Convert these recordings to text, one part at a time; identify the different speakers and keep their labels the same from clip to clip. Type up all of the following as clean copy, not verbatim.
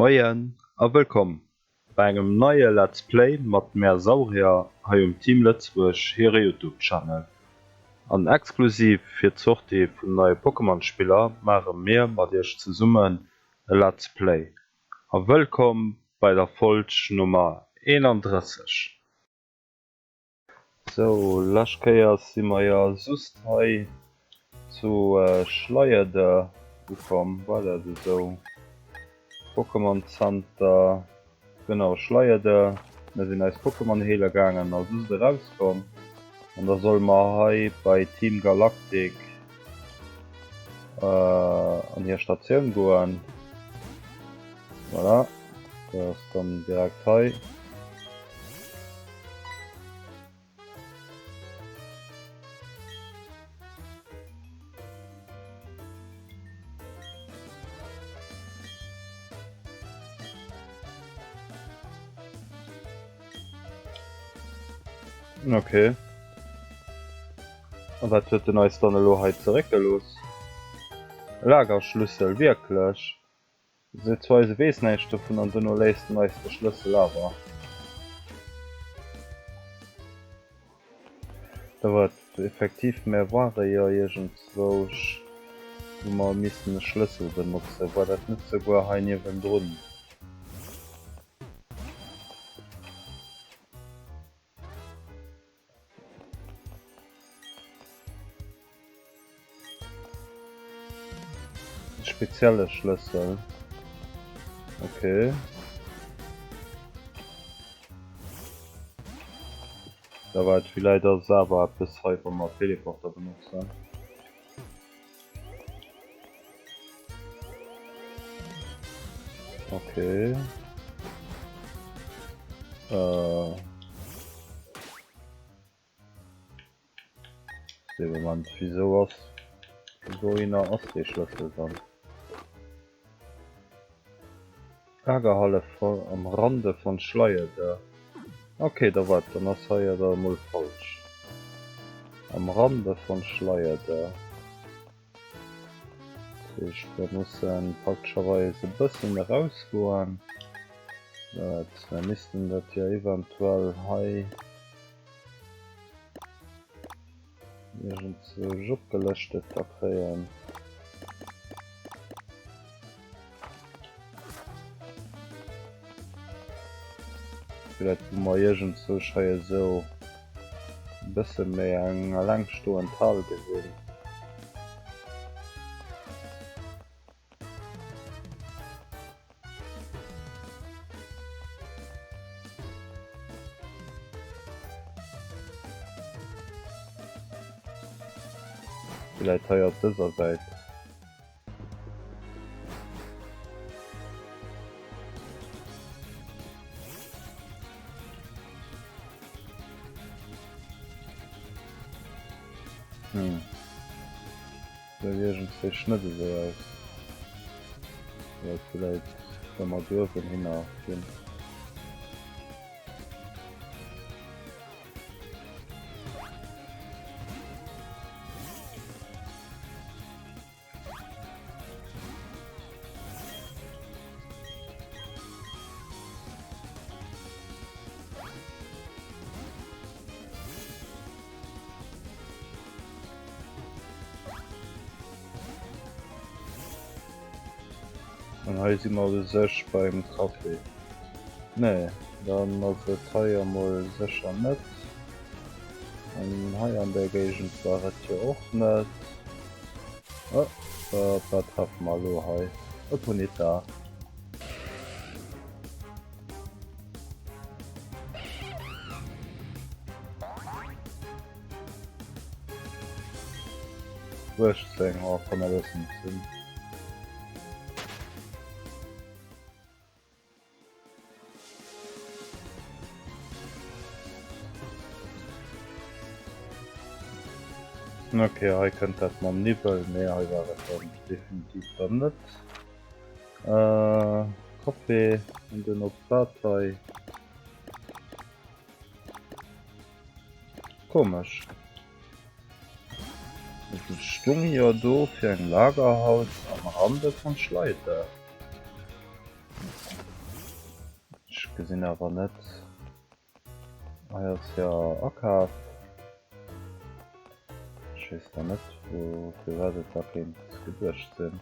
Speaker 1: Moien a wëllkomm bei engem neie Let's Play mat mär Saurier hei um Team Lëtzebuerg hire Youtube Channel. An exklusiv fir d'Sortie vun neie Pokémon Spiller maache mir mat iech zesummen e Let's Play. A wëllkomm bei der Folg Nummer 31. Sou, lescht Kéier si mer jo just hei zu Schleierde ukomm, war dat esou? Pokémon Center, genau Schleierde, mir sinn eis Pokémon heele gaangen a just erauskomm. An da solle mer hei bei Team Galactic an hir Statioun goen. Voilà, dat ass dann direkt hei. Okay. A wat huet den eis dann elo hei zeréckgelooss? Lagerschlüssel, wierklech? Seet zwar eise weess näischt dovun an duerno léisst en eis de Schlëssel awer. Da war et effektiv, mär ware jo iergendzwousch wou mer missten e Schlëssel benotzen. War dat net souguer hei niewendrun? Spezielle Schlëssel. Okay. Da war et vielleicht ass awer eppes hei, wa mer Teleporter benotzen. Okay. Äh. Dee Moment, wieso ass... Wouhinner ass dee Schlëssel dann? Lagerhalle am Rande von Schleierde. Okay, da wat, dann ass hei jo da emol falsch. Am Rande von Schleierde. Dat heescht, mir mussen praktescherweis e bëssen erausgoen. Dat, mir missten dat jo eventuell hei iergendzwousch opgelëschtet da kréien. Villäit wou mer iergendzwousch hei esou e bësse méi eng elengstoend Hal gesinn. Villäit hei op dëser Säit. Hm. Gesäit iergendzwéi net esou aus. Oder villäit wa mer duerfen hinner ginn. An hei si mer u sech beim Café. Nee, dann ass et hei emol sécher net. An hei an der Géigend war et jo och net. Oh, wat treffe mer elo hei? E Ponita. Uechtzéng, oh komm e bëssen sinn. Ok, hei kënnt dat mam Niwwel, mee hei war et dann definitiv dann net. Äh, Café an den op wat hei? Komesch. Et stung jo do fir eng Lagerhaus am Rande von Schleiter. Ech gesinn awer net. Hei ass jo Akaf. Ech weess da net wou firwat et da kéint geduecht sinn.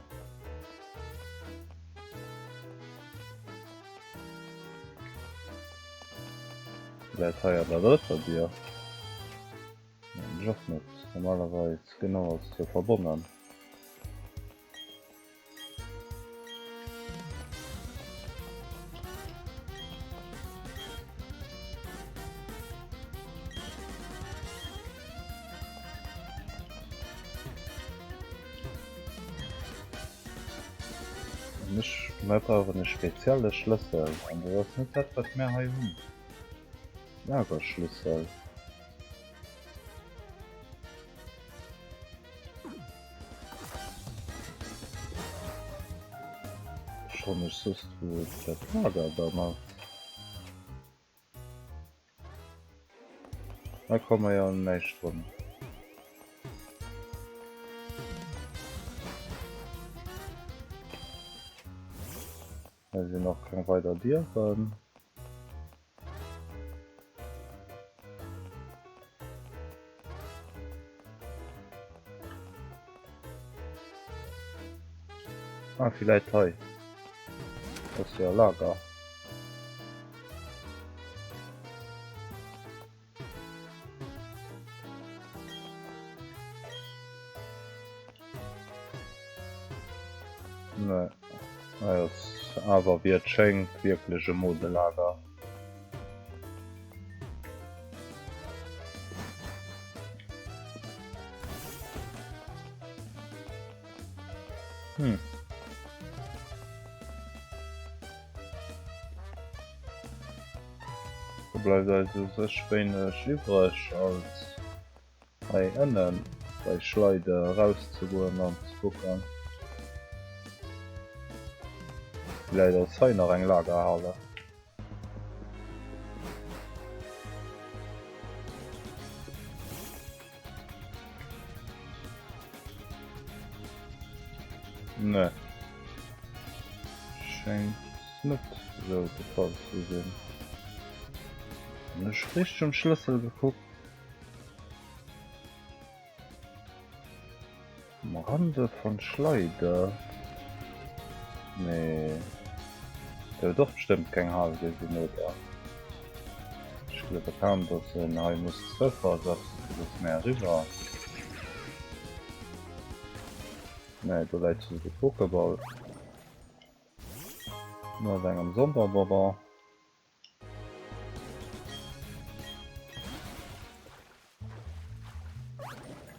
Speaker 1: Vläit hei an der drëtter Dier? Mengen ech och net. Normalerweis genau ass et jo verbonnen. An ech, mär brauchen e spezielle Schlëssel, an dat ass net dat wat mär hei hunn. Lagerschlüssel. Schon ech soss wou dat Lager dann ass. Hei komme mer jo un näischt drun. Hei sinn och keng weider Dieren. Ah, villäit hei. Ass jo e Lager. Nee, hei ass awer wéi et schéngt wierklech e Modelager. Hm. Do bleift eis u sech wéineg iwwreg als hei ënnen bei Schleide erauszegoen an ze kucken. Villäit ass hei nach eng Lagerhale. Nee. Schéngt net esou de Fall ze sinn. Hunn ech richteg um Schlëssel gekuckt? Am Rande von Schleide? Nee. Dat huet och bestëmmt keng Hal gesinn, oder? Ech gleewe kaum, dass een hei muss zrëckversetzen, fir dass mir eriwwer. Nee, do läit just e Pokéball. Mat engem Sonderbonbon.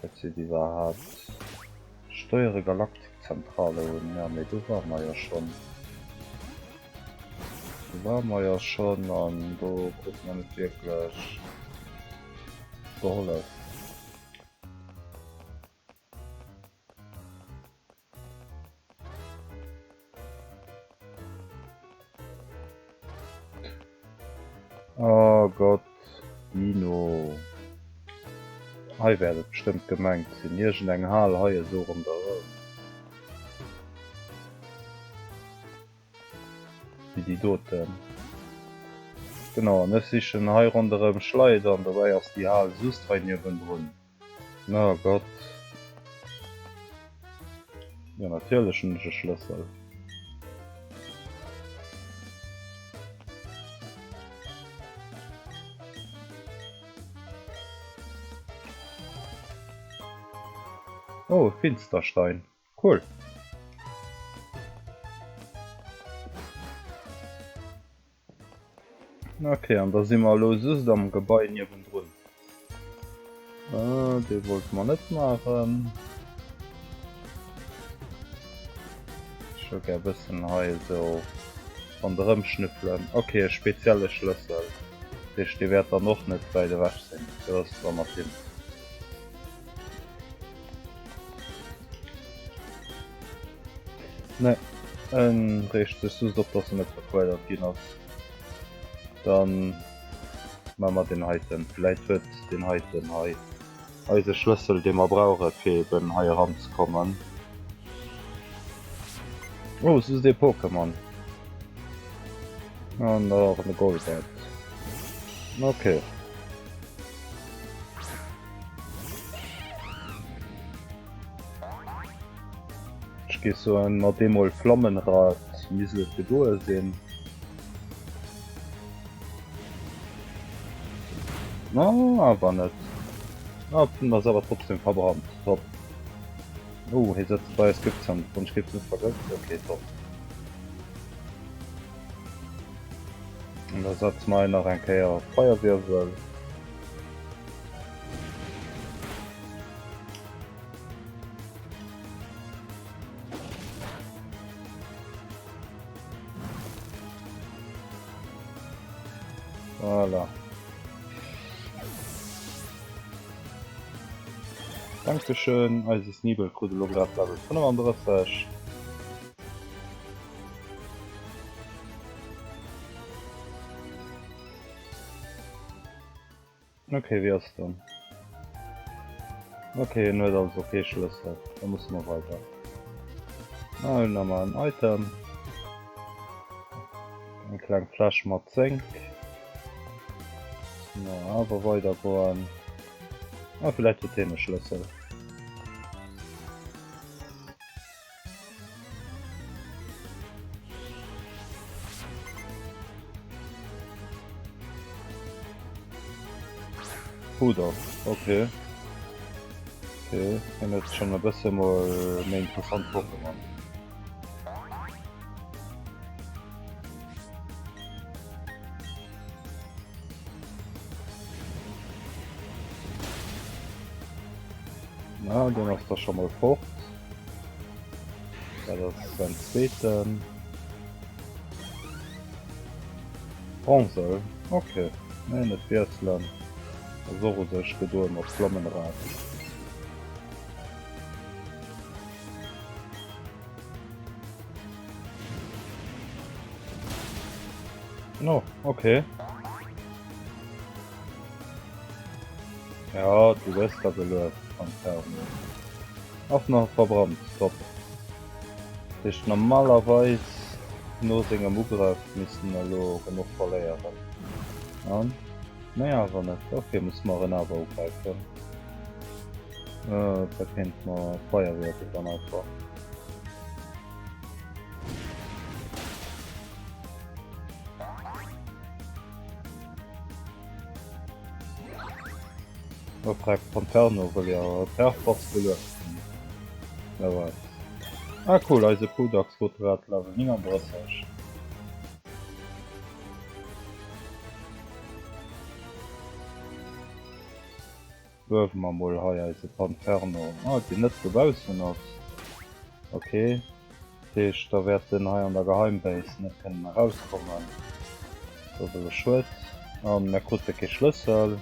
Speaker 1: Dat sieht iwwerhaapt Steuere Galaktikzentrale un. Ja, mee do ware mer jo schonn. Do ware mer jo schonn an do krute mer net wierklech gehollef. Oh Gott, Dino. Hei wäert et bestëmmt gemengt sinn. Iergend eng Hal hei esou ronderëm. Wéi déi doten. Genau, an ech sichen hei ronderëm Schleider an dobäi ass déi Hal just hei niewendrun. Oh Gott. Jo, natierlech hunn ech e Schlëssel. Oh, e Finsterstein. Cool. Ok, an da si mer elo just am Gebai niewendrun. Äh, dee wollte mer net maachen. Ech wëll gär bëssen hei esou ronderëm schnüffelen. Ok, e spezielle Schlëssel. Dat heescht, dee wäert dann och net wäit ewech sinn. Dat ass da mat him. Nee, en reegt sech just op, dass en net verquëdert ginn ass. Dann maache mer deen heiten. Vläit huet deen heiten hei eise Schlëssel, dee mer brauche fir eben hei eranzekommen. Oh, es ist ee Pokémon. An da och de Golbat. Okay. Ech géif soen, mat eemol Flammenrad misst et gedoe sinn. Na, awer net. Ah, d'Flumm ass awer trotzdem verbrannt. Top. Oh, hie setzt bei eis Gëftzand. Wann ech géif net vergëft. Okay, top. An da setze mer hei nach eng Kéier Feierwirbel. Voilà. Dankeschön, eise Sneebel krut elo grad Level 35. Ok, wéi ass dann? Ok, en huet also kee Schlëssel. Da musse mer weider. Ah, hunn nach mal en Item. Eng kleng Fläsch mat Zénk. Na, awer weider goen. Ah, vielleicht huet hien e Schlëssel. Pudor, okay. Okay, hien huet schon e bësse mol méi interessant Pokémon. Na, den ass da schon mal fort. Dat ass sein zweeten. Bronzel, okay. Nee, net wiesselen. Ass och u sech gedoen mat Flammenrad. No, okay. Ja, du gëss da gelueft, Panferno. Ass nach verbrannt, top. Dat heescht normalerweis no sengem Ugrëff misst en elo genuch verléieren. An? Nee awer net. Ok, musse mer en awer ugräifen. Äh, da kéint mer Feierwierke dann einfach. Oh freck, Panferno wëll jo per force gelueft ginn. Na wat. Ah cool, eise Pudax krut grad Level 39. Luewe mer mol hei eise Panferno. Ah, deen net dobaussen ass. Ok. Dat heescht, da wäert den hei an der Geheimbase net kënnen erauskommen. Dat ass elo schued. An mir krute kee Schlëssel.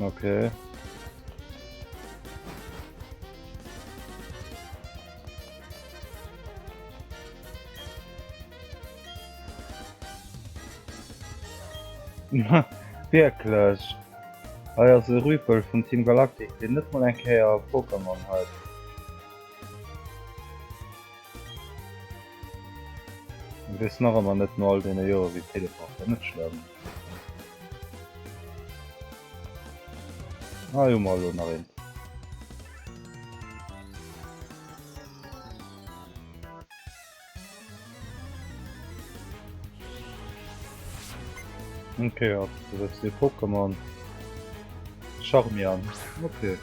Speaker 1: Ok. Wierklech? Hei ass e Rüpel vun Team Galactic, deen net mol eng Kéier e Pokémon huet. An weess nach ëmmer net no all deene Jore wéi Teleporter. Net schlëmm. Hei hu mer elo nach eent. Okay, ja, das ist die Pokémon. Charmian. Okay.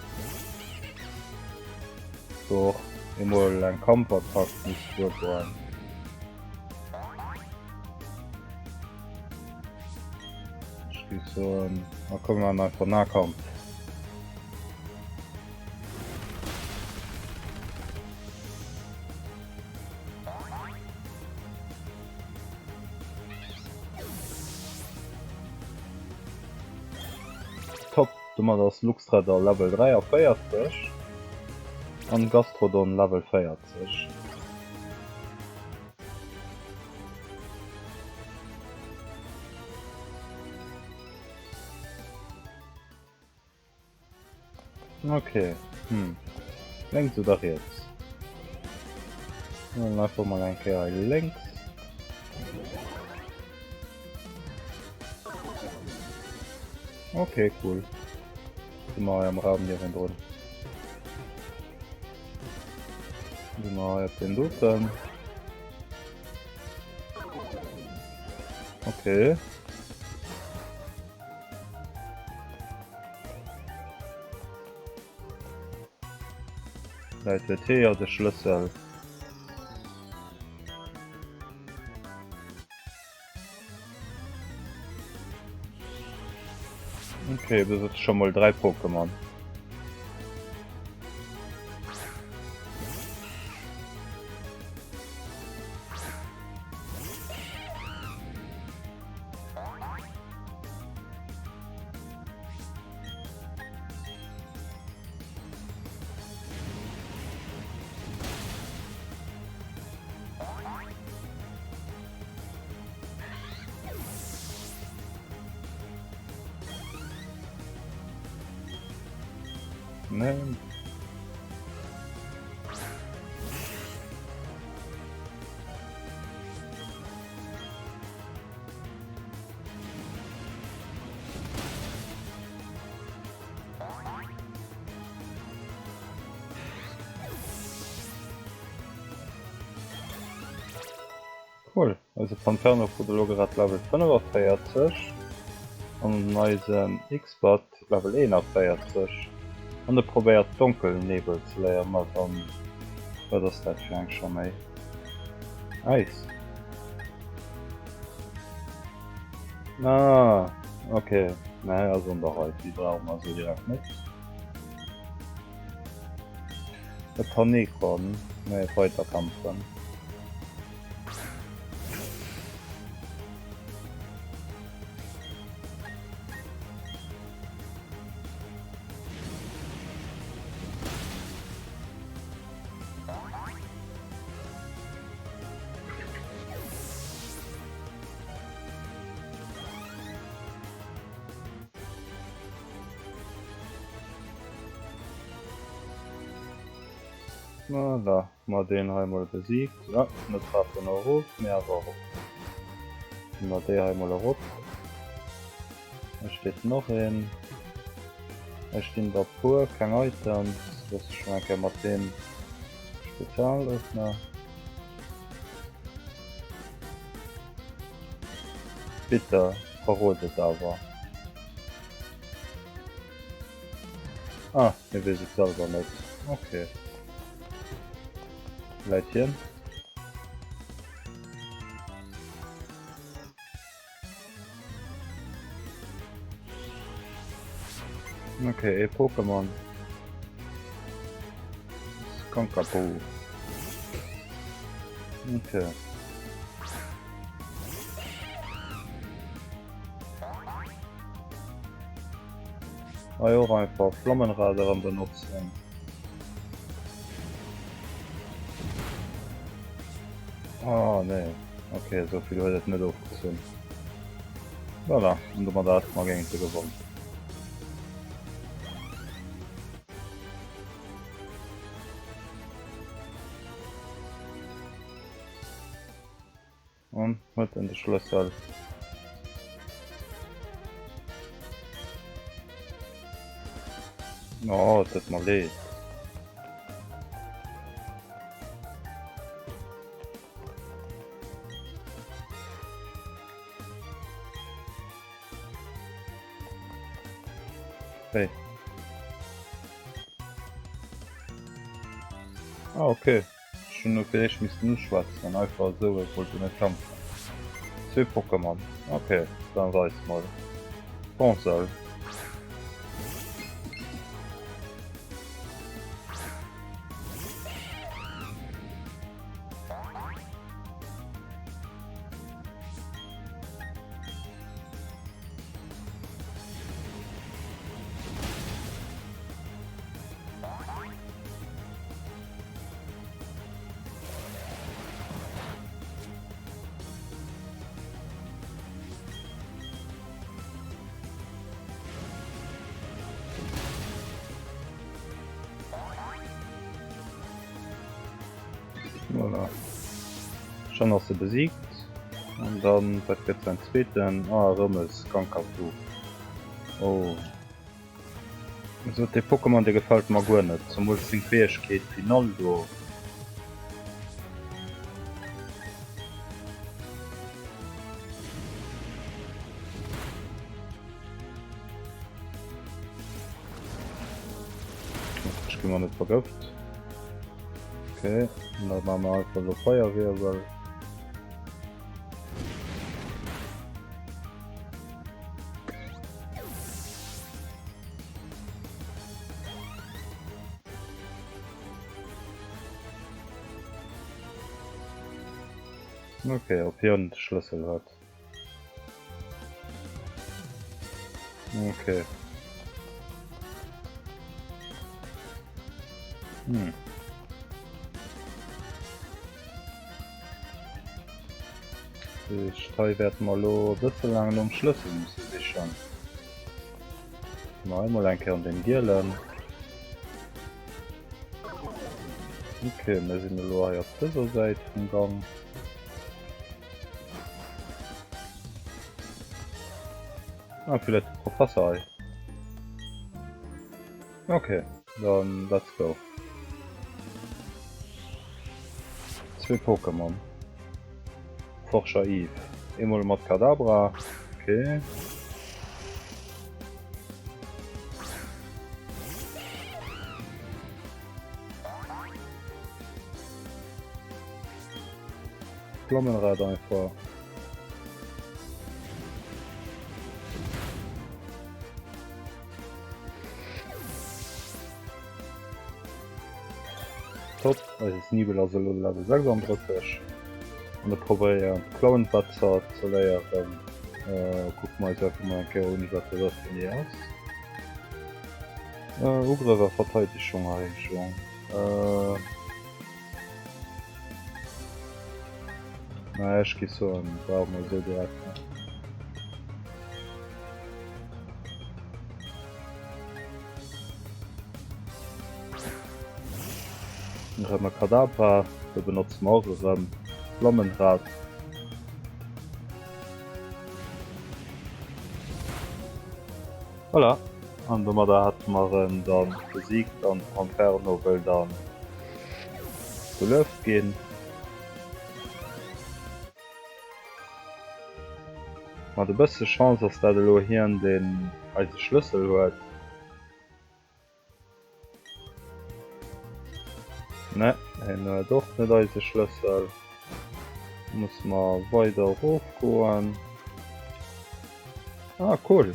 Speaker 1: Doch, emol eng Kampfattack misst duergoen. Ech géif soen, da komme mer einfach Nahkampf. Top, domat ass Luxtrador Level 43 an Gastrodon Level 40. Okay, hm. Lénks oder riets? Dann einfach mal eng Kéier hei lénks. Okay, cool. Si mer hei am Raum niewendrun. Si mer hei op den doten. Okay. Vläit huet hie jo de Schlëssel. Okay, besëtzt scho mol 3 Pokémon. Nee. Cool, eise Panferno krut elo grad Level 45 an eisen X-Bat Level 41 an e probéiert Donkelnebel ze léieren. Ma dann, wat ass dat fir eng scho méi? Äis. Ah, okay. Nee, ass an der Rei. Déi brauche mer esou direkt net. E Panekon. Nee, weiterkämpfen. Voilà, mer deen hei mol besiegt. Ja, net trafen erof, mee awer erop. Gi mer déi hei mol erop. Hei steet noch een. Hei stinn der puer, keng Items. Looss ech schon eng Kéier mat deem Spezialöffner. Bitte verrot et awer. Ah, hie weess et selwer net. Okay. Läit hien? Okay, ee Pokémon. Skunkapu. Okay. Hei och einfach Flammenrad erëm benotzen. Ah nee, okay, esou vill huet et net ofgezunn. Voilà, an domat hat mer géint se gewonn. An huet en de Schlëssel? Oh, et deet mer leed. Hey. Ah, okay. Ech hunn elo fir d'éischt missten uschwätzen, einfach esou, ech wollt jo net kämpfen. Zwee Pokémon, ok, dann weis mol. Bonsal. Voilà. Schonn ass e besiegt. An dann, wat gëtt säin zweeten? Ah, erëm e Skankapu. Oh. Also dee Pokémon dee gefält mer guer net, zemools seng Fäegkeet Final do. Ech gi mer net vergëft. Okay, da maache mer einfach elo Feierwirbel. Okay, ob hien de Schlëssel huet. Okay. Hm. Hei wäerte mer elo e bësse laang nom Schlëssel musse sichen. Mal emol eng Kéier an den gielen. Okay, mir sinn elo hei op dëser Säit vum Gang. Ah, vielleicht de Professor hei. Okay, dann let's go. Zwee Pokémon. Forscher Yves. Eemol mat Kadabra. Okay. Flammenrad einfach. Top, eise Sniebel ass elo Level 36 an da probéieren d'Clownwetzer ze léieren. Kucke mer eis einfach mol eng Kéier un wat dat genee ass. Ugrëff a Verteidegung Erhéijung. Naja, ech géif soen, brauche mer esou direkt net. Erëm e Kadabra, do benotze mer och erëm Flammenrad. Voilà, an domadder hätte mer en dann besiegt an Panferno wëll dann gelueft ginn. Mat e bësse Chance ass dat elo hien deen eise Schlëssel huet. Ne, hien huet och net eise Schlëssel. Musse mer weider erof goen. Ah cool,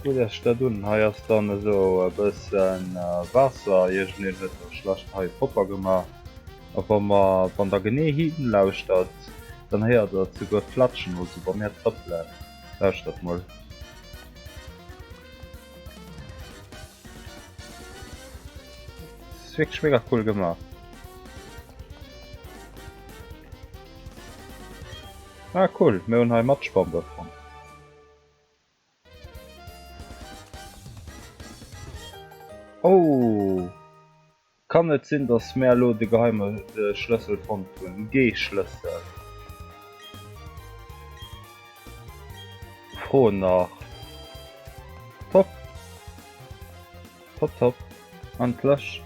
Speaker 1: kuckt iech dat un, hei ass dann esou e bëssen Waasser, iergendeen huet do schlecht hei propper gemaach. A wa mer, wann der genee hinlauschtert, dann héiert der souguer d'Platschen, also wa mir trëppelen. Lauschtert mol. Ass wierklech mega cool gemaach. Ah cool, mir hunn hei Matschbombe fonnt. Oh! Kann et sinn dass mär elo de geheime Schlëssel fonnt hunn? G-Schlëssel. Fro nach. Top. Top top. Endlech.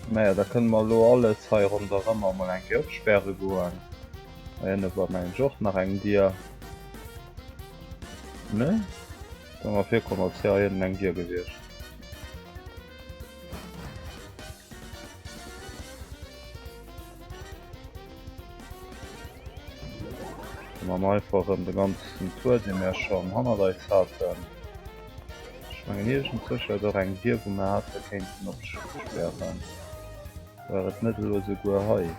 Speaker 1: Naja, da kënne mer elo alles hei ronderëm emol eng Kéier opspäre goen. Hei ënne war mengen ech och nach eng Dier. Ne? War mer virkomm als wär hei ënnen eng Dier gewiescht. Da maache mer einfach erëm de ganzen Tour, dee mir schonn hannert eis haten. Ech mengen iergendzwousch war et och eng Dier, wou mer hätte kéinten opspären. War et net elo esouguer hei?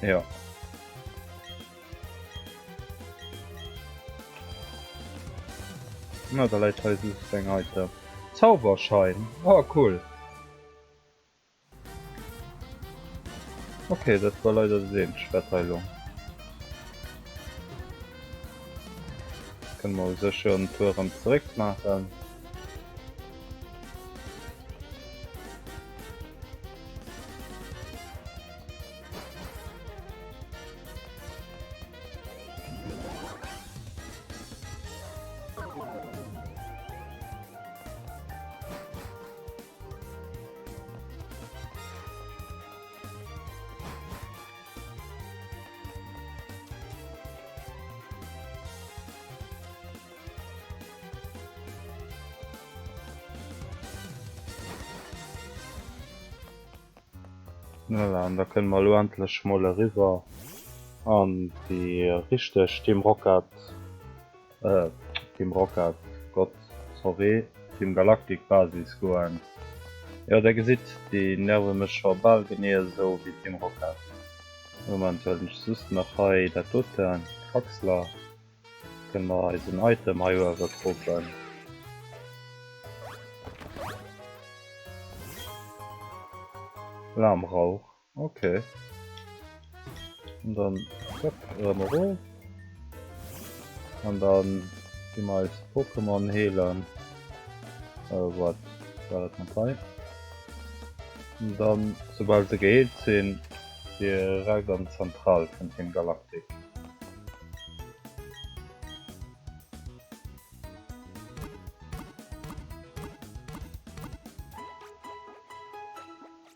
Speaker 1: Jo. Na, da läit hei just eng Item. Zauberschein! Oh, cool! Okay, dat war leider dat eenzegt wat hei long. Kënne mer u sech jo en Tour erëm zeréck maachen. Voilà, an da kënne mer elo endlech mol eriwwer an déi richteg Team Rocket Team Rocket, Gott, sorry, Team Galactic Basis goen. Jo, der gesitt, déi nerve mech scho bal genee esou wéi Team Rocket. Moment, huelen ech just nach hei dat doten, Kraxler, kënne mer eisen Item hei uewe kropen. Lahmrauch. Ok. An dann zack, erëm erof. An dann gi mer eis Pokémon heelen. Äh, wat war dat mat hei? An dann, soubal se geheelt sinn, direkt an d'Zentral vun Team Galactic.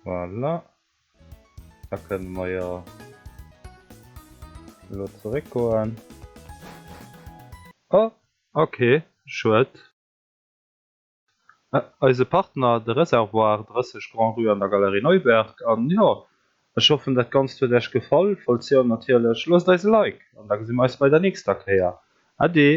Speaker 1: Voilà. Da kënne mer jo elo zeréckgoen. Oh, ok, schued. Eise Partner, de Reservoir 30 Grand-Rue an der Galerie Neuberg. An jo, ech hoffen dat Ganzt huet Äech gefall. Falls jo, natierlech loosst eis e Like an da gesi mer eis bei der nächster Kéier. Ade!